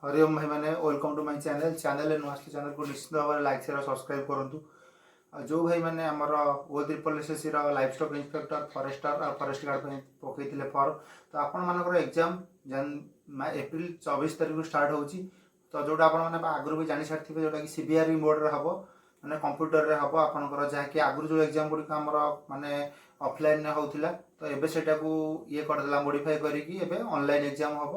ହରିଓମ ଭାଇମାନେ, welcome to my channel. ଚ୍ୟାନେଲରେ ନୂଆ ଆସିଲେ ଚ୍ୟାନେଲକୁ ନିଶ୍ଚିତ ଭାବରେ ଲାଇକ୍, ସେୟାର, ସବସ୍କ୍ରାଇବ୍ କରନ୍ତୁ। ଆଉ ଯେଉଁ ଭାଇମାନେ ଆମର ଓ ତ୍ରିପଲ ଏସ୍ଏସ୍ସିର ଲାଇଭ୍ ଷ୍ଟକ୍ ଇନ୍ସପେକ୍ଟର, ଫରେଷ୍ଟର ଆଉ ଫରେଷ୍ଟ ଗାର୍ଡ଼ ପାଇଁ ପକାଇଥିଲେ ଫର୍ମ, ତ ଆପଣମାନଙ୍କର ଏକ୍ଜାମ୍ ଏପ୍ରିଲ 24 ତାରିଖରୁ ଷ୍ଟାର୍ଟ ହେଉଛି। ତ ଯେଉଁଟା ଆପଣମାନେ ଆଗରୁ ବି ଜାଣିସାରିଥିବେ, ଯେଉଁଟାକି ସିବିଆର୍ଇ ମୋଡ଼ରେ ହେବ, ମାନେ କମ୍ପ୍ୟୁଟରରେ ହେବ ଆପଣଙ୍କର। ଯାହାକି ଆଗରୁ ଯେଉଁ ଏକ୍ଜାମ୍ ଗୁଡ଼ିକ ଆମର ମାନେ ଅଫଲାଇନ୍ରେ ହେଉଥିଲା, ତ ଏବେ ସେଇଟାକୁ ଇଏ କରିଦେଲା, ମୋଡ଼ିଫାଏ କରିକି ଏବେ ଅନଲାଇନ୍ ଏକ୍ଜାମ୍ ହେବ।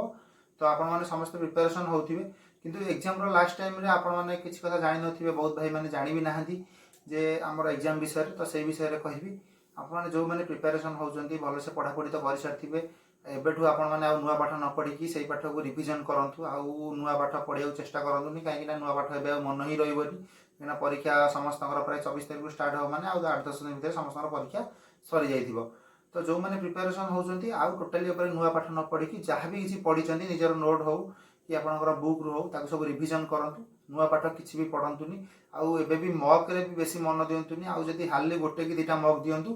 ତ ଆପଣମାନେ ସମସ୍ତେ ପ୍ରିପାରେସନ୍ ହେଉଥିବେ, କିନ୍ତୁ ଏକ୍ଜାମ୍ର ଲାଷ୍ଟ ଟାଇମ୍ରେ ଆପଣମାନେ କିଛି କଥା ଜାଣିନଥିବେ। ବହୁତ ଭାଇମାନେ ଜାଣି ବି ନାହାନ୍ତି ଯେ ଆମର ଏକ୍ଜାମ୍ ବିଷୟରେ। ତ ସେଇ ବିଷୟରେ କହିବି। ଆପଣମାନେ ଯେଉଁମାନେ ପ୍ରିପାରେସନ୍ ହେଉଛନ୍ତି, ଭଲସେ ପଢ଼ାପଢ଼ି ତ କରିସାରିଥିବେ। ଏବେଠୁ ଆପଣମାନେ ଆଉ ନୂଆ ପାଠ ନ ପଢ଼ିକି ସେଇ ପାଠକୁ ରିଭିଜନ୍ କରନ୍ତୁ। ଆଉ ନୂଆ ପାଠ ପଢ଼ିବାକୁ ଚେଷ୍ଟା କରନ୍ତୁନି, କାହିଁକିନା ନୂଆ ପାଠ ଏବେ ଆଉ ମନ ହିଁ ରହିବନି। କାହିଁକିନା ପରୀକ୍ଷା ସମସ୍ତଙ୍କର ପ୍ରାୟ 24 ତାରିଖରୁ ଷ୍ଟାର୍ଟ ହେବ, ମାନେ ଆଉ 8-10 ଦିନ ଭିତରେ ସମସ୍ତଙ୍କର ପରୀକ୍ଷା ସରିଯାଇଥିବ। ତ ଯେଉଁମାନେ ପ୍ରିପାରେସନ୍ ହେଉଛନ୍ତି, ଆଉ ଟୋଟାଲି ଉପରେ ନୂଆ ପାଠ ନ ପଢ଼ିକି ଯାହା ବି କିଛି ପଢ଼ିଛନ୍ତି, ନିଜର ନୋଟ୍ ହଉ କି ଆପଣଙ୍କର ବୁକ୍ରୁ ହଉ, ତାକୁ ସବୁ ରିଭିଜନ୍ କରନ୍ତୁ। ନୂଆ ପାଠ କିଛି ବି ପଢ଼ନ୍ତୁନି। ଆଉ ଏବେ ବି ମକ୍ରେ ବି ବେଶୀ ମନ ଦିଅନ୍ତୁନି। ଆଉ ଯଦି ହାର୍ଡଲି ଗୋଟେ କି ଦୁଇଟା ମକ୍ ଦିଅନ୍ତୁ,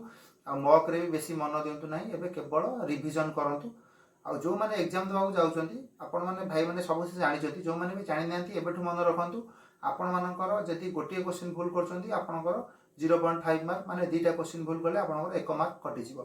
ଆଉ ମକ୍ରେ ବି ବେଶୀ ମନ ଦିଅନ୍ତୁ ନାହିଁ। ଏବେ କେବଳ ରିଭିଜନ୍ କରନ୍ତୁ। ଆଉ ଯେଉଁମାନେ ଏକ୍ଜାମ୍ ଦେବାକୁ ଯାଉଛନ୍ତି, ଆପଣମାନେ ଭାଇମାନେ ସବୁ କିଛି ଜାଣିଛନ୍ତି। ଯେଉଁମାନେ ବି ଜାଣିନାହାନ୍ତି, ଏବେଠୁ ମନେ ରଖନ୍ତୁ, ଆପଣମାନଙ୍କର ଯଦି ଗୋଟିଏ କୋଶ୍ଚିନ୍ ଭୁଲ କରୁଛନ୍ତି, ଆପଣଙ୍କର 0.5 ମାର୍କ, ମାନେ ଦୁଇଟା କୋଶ୍ଚିନ୍ ଭୁଲ କଲେ ଆପଣଙ୍କର 1 ମାର୍କ କଟିଯିବ।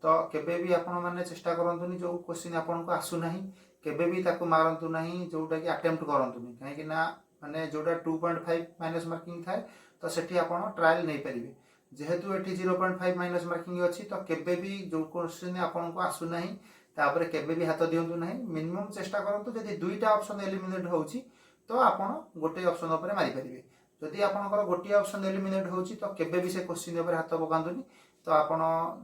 ତ କେବେ ବି ଆପଣମାନେ ଚେଷ୍ଟା କରନ୍ତୁନି, ଯେଉଁ କୋଶ୍ଚିନ୍ ଆପଣଙ୍କୁ ଆସୁନାହିଁ, କେବେ ବି ତାକୁ ମାରନ୍ତୁ ନାହିଁ, ଯେଉଁଟାକି ଆଟେମ୍ପ୍ଟ କରନ୍ତୁନି। କାହିଁକି ନା ମାନେ ଯେଉଁଟା 2.5 ମାଇନସ୍ ମାର୍କିଂ ଥାଏ, ତ ସେଠି ଆପଣ ଟ୍ରାଏଲ୍ ନେଇପାରିବେ। ଯେହେତୁ ଏଠି 0.5 ମାଇନସ୍ ମାର୍କିଂ ଅଛି, ତ କେବେ ବି ଯେଉଁ କୋଶ୍ଚିନ୍ ଆପଣଙ୍କୁ ଆସୁନାହିଁ, ତାପରେ କେବେ ବି ହାତ ଦିଅନ୍ତୁ ନାହିଁ। ମିନିମମ୍ ଚେଷ୍ଟା କରନ୍ତୁ, ଯଦି ଦୁଇଟା ଅପସନ୍ ଏଲିମିନେଟ୍ ହେଉଛି, ତ ଆପଣ ଗୋଟେ ଅପସନ୍ ଉପରେ ମାରିପାରିବେ। ଯଦି ଆପଣଙ୍କର ଗୋଟିଏ ଅପସନ୍ ଏଲିମିନେଟ୍ ହେଉଛି, ତ କେବେ ବି ସେ କୋଶ୍ଚିନ୍ ଉପରେ ହାତ ପକାନ୍ତୁନି। ତ ଆପଣ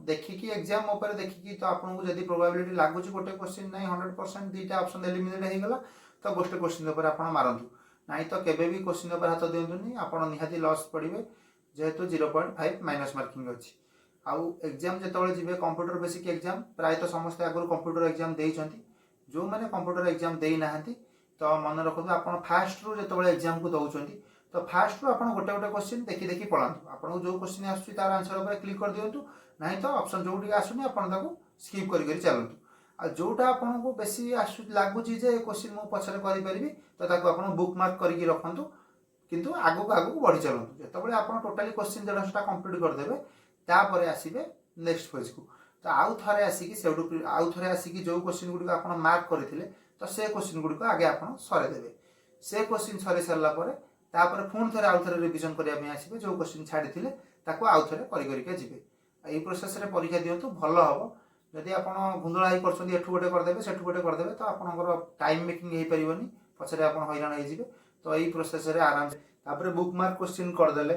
ଦେଖିକି, ଏକ୍ଜାମ୍ ଉପରେ ଦେଖିକି, ତ ଆପଣଙ୍କୁ ଯଦି ପ୍ରୋବାବିଲିଟି ଲାଗୁଛି ଗୋଟେ କୋଶ୍ଚିନ୍ ନାହିଁ, 100% ଦୁଇଟା ଅପସନ୍ ଏଲିମିନେଟ୍ ହେଇଗଲା, ତ ଗୋଟେ କୋଶ୍ଚିନ୍ ଉପରେ ଆପଣ ମାରନ୍ତୁ। ନାହିଁ ତ କେବେ ବି କୋଶ୍ଚିନ୍ ଉପରେ ହାତ ଦିଅନ୍ତୁନି, ଆପଣ ନିହାତି ଲସ୍ ପଡ଼ିବେ, ଯେହେତୁ 0.5 ମାଇନସ୍ ମାର୍କିଂ ଅଛି। ଆଉ ଏକ୍ଜାମ୍ ଯେତେବେଳେ ଯିବେ, କମ୍ପ୍ୟୁଟର ବେସିକ୍ ଏକ୍ଜାମ୍, ପ୍ରାୟତଃ ସମସ୍ତେ ଆଗରୁ କମ୍ପ୍ୟୁଟର ଏକ୍ଜାମ୍ ଦେଇଛନ୍ତି। ଯେଉଁମାନେ କମ୍ପ୍ୟୁଟର ଏକ୍ଜାମ୍ ଦେଇନାହାନ୍ତି, ତ ମନେ ରଖନ୍ତୁ, ଆପଣ ଫାଷ୍ଟରୁ ଯେତେବେଳେ ଏକ୍ଜାମ୍କୁ ଦେଉଛନ୍ତି, ତ ଫାଷ୍ଟରୁ ଆପଣ ଗୋଟେ ଗୋଟେ କୋଶ୍ଚିନ୍ ଦେଖି ଦେଖି ପଳାନ୍ତୁ। ଆପଣଙ୍କୁ ଯେଉଁ କୋଶ୍ଚିନ୍ ଆସୁଛି, ତାର ଆନ୍ସର ଉପରେ କ୍ଲିକ୍ କରିଦିଅନ୍ତୁ। ନାହିଁ ତ ଅପସନ୍ ଯେଉଁଠିକି ଆସୁନି, ଆପଣ ତାକୁ ସ୍କିପ୍ କରି କରି ଚାଲନ୍ତୁ। ଆଉ ଯେଉଁଟା ଆପଣଙ୍କୁ ବେଶୀ ଆସୁ ଲାଗୁଛି ଯେ ଏ କୋଶ୍ଚିନ୍ ମୁଁ ପଛରେ କରିପାରିବି, ତ ତାକୁ ଆପଣ ବୁକ୍ ମାର୍କ କରିକି ରଖନ୍ତୁ, କିନ୍ତୁ ଆଗକୁ ଆଗକୁ ବଢ଼ି ଚାଲନ୍ତୁ। ଯେତେବେଳେ ଆପଣ ଟୋଟାଲି କୋଶ୍ଚିନ୍ 150ଟା କମ୍ପ୍ଲିଟ୍ କରିଦେବେ, ତାପରେ ଆସିବେ ନେକ୍ସଟ ଫେଜ୍କୁ। ତ ଆଉ ଥରେ ଆସିକି ସେଇଠୁ ଆଉ ଥରେ ଆସିକି ଯେଉଁ କୋଶ୍ଚିନ୍ ଗୁଡ଼ିକ ଆପଣ ମାର୍କ କରିଥିଲେ, ତ ସେ କୋଶ୍ଚିନ୍ ଗୁଡ଼ିକ ଆଗେ ଆପଣ ସରେଇଦେବେ। ସେ କୋଶ୍ଚିନ୍ ସରେଇ ସାରିଲା ପରେ, ତାପରେ ପୁଣି ଥରେ ଆଉ ଥରେ ରିଭିଜନ୍ କରିବା ପାଇଁ ଆସିବେ। ଯେଉଁ କୋଶ୍ଚିନ୍ ଛାଡ଼ିଥିଲେ, ତାକୁ ଆଉ ଥରେ କରି କରିକା ଯିବେ। ଏଇ ପ୍ରୋସେସରେ ପରୀକ୍ଷା ଦିଅନ୍ତୁ, ଭଲ ହେବ। ଯଦି ଆପଣ ଗୁନ୍ଦଳା ହେଇ କରୁଛନ୍ତି, ଏଠୁ ଗୋଟେ କରିଦେବେ, ସେଠୁ ଗୋଟେ କରିଦେବେ, ତ ଆପଣଙ୍କର ଟାଇମ୍ ମେକିଂ ହେଇପାରିବନି, ପଛରେ ଆପଣ ହଇରାଣ ହେଇଯିବେ। ତ ଏଇ ପ୍ରୋସେସରେ ଆରାମସେ ତାପରେ ବୁକ୍ ମାର୍କ କୋଶ୍ଚିନ୍ କରିଦେଲେ,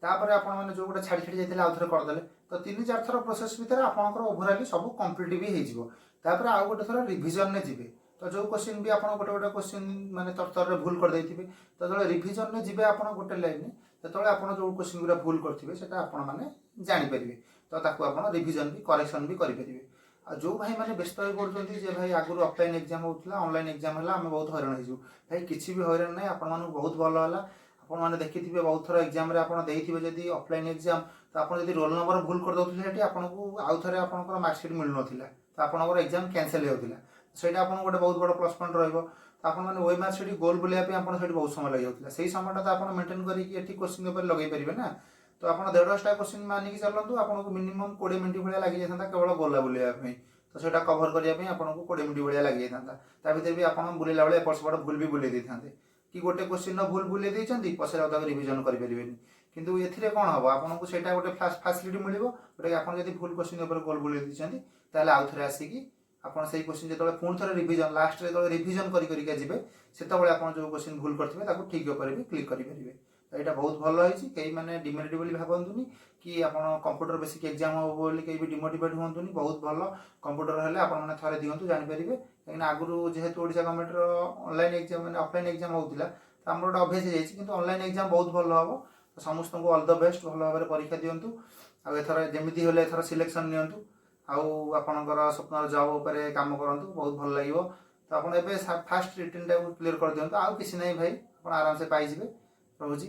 ତାପରେ ଆପଣମାନେ ଯେଉଁ ଗୋଟେ ଛାଡ଼ି ଛାଡ଼ି ଯାଇଥିଲେ, ଆଉ ଥରେ କରିଦେଲେ, ତ ତିନି ଚାରି ଥର ପ୍ରୋସେସ୍ ଭିତରେ ଆପଣଙ୍କର ଓଭରାଲି ସବୁ କମ୍ପ୍ଲିଟ୍ ବି ହେଇଯିବ। ତାପରେ ଆଉ ଗୋଟେ ଥର ରିଭିଜନରେ ଯିବେ। ତ ଯେଉଁ କୋଶ୍ଚିନ୍ ବି ଆପଣ ଗୋଟେ ଗୋଟେ କୋଶ୍ଚିନ୍ ମାନେ ତରତରରେ ଭୁଲ କରିଦେଇଥିବେ, ତ ଯେତେବେଳେ ରିଭିଜନରେ ଯିବେ ଆପଣ ଗୋଟେ ଲାଇନରେ, ସେତେବେଳେ ଆପଣ ଯେଉଁ କୋଶ୍ଚିନ୍ ଗୁଡ଼ା ଭୁଲ କରିଥିବେ, ସେଟା ଆପଣମାନେ ଜାଣିପାରିବେ। ତ ତାକୁ ଆପଣ ରିଭିଜନ ବି, କରେକ୍ସନ୍ ବି କରିପାରିବେ। ଆଉ ଯେଉଁ ଭାଇମାନେ ବ୍ୟସ୍ତ ହୋଇ ପଡ଼ୁଛନ୍ତି ଯେ ଭାଇ, ଆଗରୁ ଅଫଲାଇନ୍ ଏକ୍ଜାମ୍ ହେଉଥିଲା, ଅନଲାଇନ୍ ଏକ୍ଜାମ୍ ହେଲା, ଆମେ ବହୁତ ହଇରାଣ ହେଇଯିବୁ। ଭାଇ, କିଛି ବି ହଇରାଣ ନାହିଁ। ଆପଣମାନଙ୍କୁ ବହୁତ ଭଲ ହେଲା। ଆପଣମାନେ ଦେଖିଥିବେ, ବହୁତ ଥର ଏକ୍ଜାମ୍ରେ ଆପଣ ଦେଇଥିବେ ଯଦି ଅଫଲାଇନ୍ ଏକ୍ଜାମ୍, ତ ଆପଣ ଯଦି ରୋଲ୍ ନମ୍ବର ଭୁଲ କରିଦେଉଥିଲେ, ସେଠି ଆପଣଙ୍କୁ ଆଉ ଥରେ ଆପଣଙ୍କର ମାର୍କସିଟ୍ ମିଳୁନଥିଲା, ତ ଆପଣଙ୍କର ଏକ୍ଜାମ୍ କ୍ୟାନସେଲ୍ ହେଇଯାଉଥିଲା। ସେଇଟା ଆପଣଙ୍କୁ ଗୋଟେ ବହୁତ ବଡ଼ ପ୍ଲସ୍ ପଏଣ୍ଟ ରହିବ। ତ ଆପଣମାନେ ଓଏମ୍ଆର୍ ସେଠି ଗୋଲ ବୁଲିବା ପାଇଁ ଆପଣ ସେଠି ବହୁତ ସମୟ ଲାଗିଯାଉଥିଲା। ସେଇ ସମୟଟା ତ ଆପଣ ମେଣ୍ଟେନ୍ କରିକି ଏଠି କୋଶ୍ଚିନ୍ ଉପରେ ଲଗେଇ ପାରିବେ ନା। ତ ଆପଣ 150ଟା କୋଶ୍ଚିନ୍ ମାନିକି ଚାଲନ୍ତୁ, ଆପଣଙ୍କୁ ମିନିମମ୍ 20 ମିନିଟ୍ ଭଳିଆ ଲାଗିଯାଇଥାନ୍ତା କେବଳ ଗୋଲା ବୁଲିବା ପାଇଁ। ତ ସେଇଟା କଭର କରିବା ପାଇଁ ଆପଣଙ୍କୁ 20 ମିନିଟ୍ ଭଳିଆ ଲାଗିଯାଇଥାନ୍ତା। ତା ଭିତରେ ବି ଆପଣ ବୁଲିଲା ବେଳେ ଏପଟ ସେପଟ ଭୁଲ ବି ବୁଲେଇ ଦେଇଥାନ୍ତେ, କି ଗୋଟେ କୋଶ୍ଚିନ୍ର ଭୁଲ ବୁଲେଇ ଦେଇଛନ୍ତି, ପଛରେ ଆଉ ତାକୁ ରିଭିଜନ୍ କରିପାରିବେନି। କିନ୍ତୁ ଏଥିରେ କ'ଣ ହେବ? ଆପଣଙ୍କୁ ସେଇଟା ଗୋଟେ ଫାସିଲିଟି ମିଳିବ, ଯେଉଁଟାକି ଆପଣ ଯଦି ଭୁଲ କୋଶ୍ଚିନ୍ ଉପରେ ଗୋଲ ବୁଲେଇ ଦେଇଛନ୍ତି, ତାହେଲେ ଆଉ ଥରେ ଆସିକି ଆପଣ ସେଇ କୋଶ୍ଚିନ୍ ଯେତେବେଳେ ପୁଣି ଥରେ ରିଭିଜନ୍, ଲାଷ୍ଟରେ ଯେତେବେଳେ ରିଭିଜନ୍ କରି କରିକା ଯିବେ, ସେତେବେଳେ ଆପଣ ଯେଉଁ କୋଶ୍ଚିନ୍ ଭୁଲ କରିଥିବେ, ତାକୁ ଠିକ୍ ଉପରେ ବି କ୍ଲିକ୍ କରିପାରିବେ। ତ ଏଇଟା ବହୁତ ଭଲ ହେଇଛି। କେହି ମାନେ ଡିମେରିଟ୍ ବୋଲି ଭାବନ୍ତୁନି, କି ଆପଣ କମ୍ପ୍ୟୁଟର ବେସିକ୍ ଏକ୍ଜାମ୍ ହେବ ବୋଲି କେହି ବି ଡିମୋଟିଭେଟ୍ ହୁଅନ୍ତୁନି। ବହୁତ ଭଲ। କମ୍ପ୍ୟୁଟର ହେଲେ ଆପଣମାନେ ଥରେ ଦିଅନ୍ତୁ, ଜାଣିପାରିବେ। କାହିଁକିନା ଆଗରୁ ଯେହେତୁ ଓଡ଼ିଶା ଗଭର୍ଣ୍ଣମେଣ୍ଟର ଅନଲାଇନ୍ ଏକ୍ଜାମ୍, ମାନେ ଅଫଲାଇନ୍ ଏକ୍ଜାମ୍ ହେଉଥିଲା, ତ ଆମର ଗୋଟେ ଅଭ୍ୟାସ ହେଇଯାଇଛି। କିନ୍ତୁ ଅନଲାଇନ୍ ଏକ୍ଜାମ୍ ବହୁତ ଭଲ ହେବ। ତ ସମସ୍ତଙ୍କୁ ଅଲ୍ the best. ଭଲ ଭାବରେ ପରୀକ୍ଷା ଦିଅନ୍ତୁ ଆଉ ଏଥର ଯେମିତି ହେଲେ ଏଥର ସିଲେକ୍ସନ୍ ନିଅନ୍ତୁ ଆଉ ଆପଣଙ୍କର ସ୍ୱପ୍ନର ଜବ୍ ଉପରେ କାମ କରନ୍ତୁ। ବହୁତ ଭଲ ଲାଗିବ। ତ ଆପଣ ଏବେ ଫାଷ୍ଟ ରିଟିନ୍ଟାକୁ କ୍ଲିୟର କରିଦିଅନ୍ତୁ, ଆଉ କିଛି ନାହିଁ ଭାଇ, ଆପଣ ଆରାମସେ ପାଇଯିବେ। ରହୁଛି।